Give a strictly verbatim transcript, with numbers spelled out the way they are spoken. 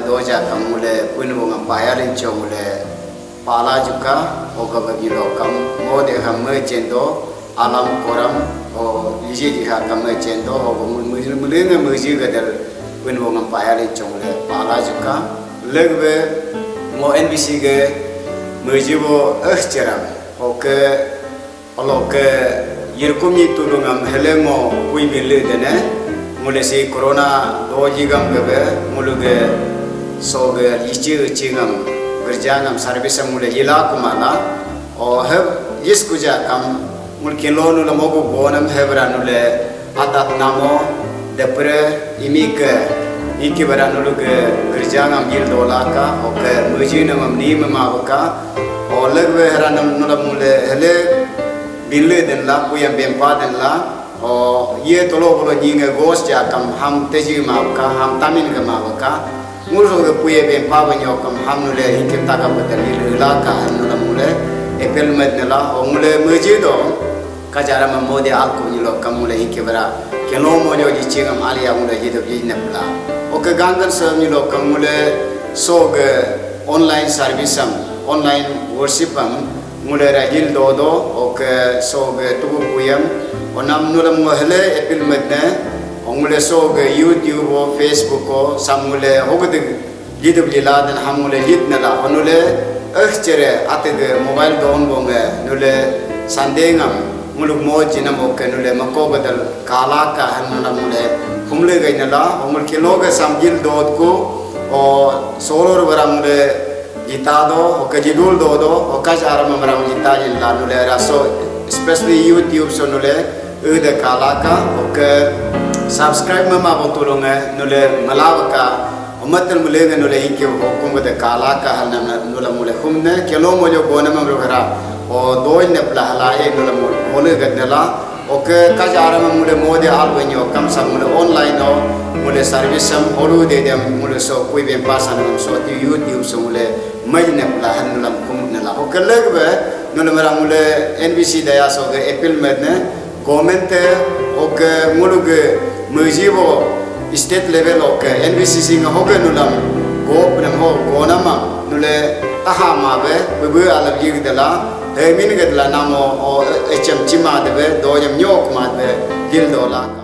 Doja kam ngule pun bo ngam payalin cho ngule pala juka, oga bagi lo kam mo de ham me chendo, alam koram, o liji ji ha kam me chendo, oga mul-, mul-, mulenge meji gadal pun bo ngam payalin cho ngule pala juka. Legbe mo N B C ge meji bo eh cheram. Oke, olo ke yirkum yi tulung am hele ngo kui bin le dene, ngule si corona doji gam gebe, ngulu ge so ge yichi uchi ngam, gerja ngam service am ngule yila kumala, o heb yis kuja kam, ngul kilo nula mogu bonam hebra nule, atat namo, depre, imi ke, iki bara nulu ke gerja ngam yil dola ka, oke, meji namam ni mema ka, o legbe hera nam nula mule hele, binle den la, puyam bempa den la, o ye tolo bolo nyinge gos ja kam ham teji ma ka, ham tamin ke ma ka, ngul so ke puye bempa banyo kam ham nule hikim taka betel yil la ka, ham nula mule, appeal med nela, o mule meji do, Kajarama mode alko nyilo kam ngule hike bara. Kelo mojo ji chingam alia ngule ji do ji nepla. Oke gangan sa nyilo kam ngule so ge online service am, online worship am ngule rajil do do, oke so ge tugu puyam. Onam nulam ngo hele appeal medne, ngule so ge YouTube o, Facebook o, sam ngule hogde Lidub lila dan ham ngule lid nala, onule eh chere atege mobile don bonge nule sandengam nguluk mo jinam oke nule mako badal kala ka han nula ngule humle gai nala, ongul kilo ge samjil dot ku, o soror barang ngule jita do, oke jidul do do, oka jaram barang jita jil la nule raso, especially YouTube so nule, eh de kala ka, oke subscribe mama botulunge nule malawa ka, Omatel mulenge nule inke hukum gede kala ka halnam nula mule humne, kelo mojo gona mamru hara, o doi ne pla hala e nula mule hole gede la, oke kaja arama mule mode albenyo kam sa mule online o, mule service am holu de dem mule so kui ben pasan so ti YouTube so mule mai ne pla han nula hum ne la. Oke legbe nula mara mule N B C daya so ge appeal med ne, Government te oke ngulu ge meji bo state level oke N B C C nga hoke nulam go pnem ho go nama nule taha ma be bebe alab yig dela hemin ge dela namo o echem chima de be do yam nyok ma be dil do la.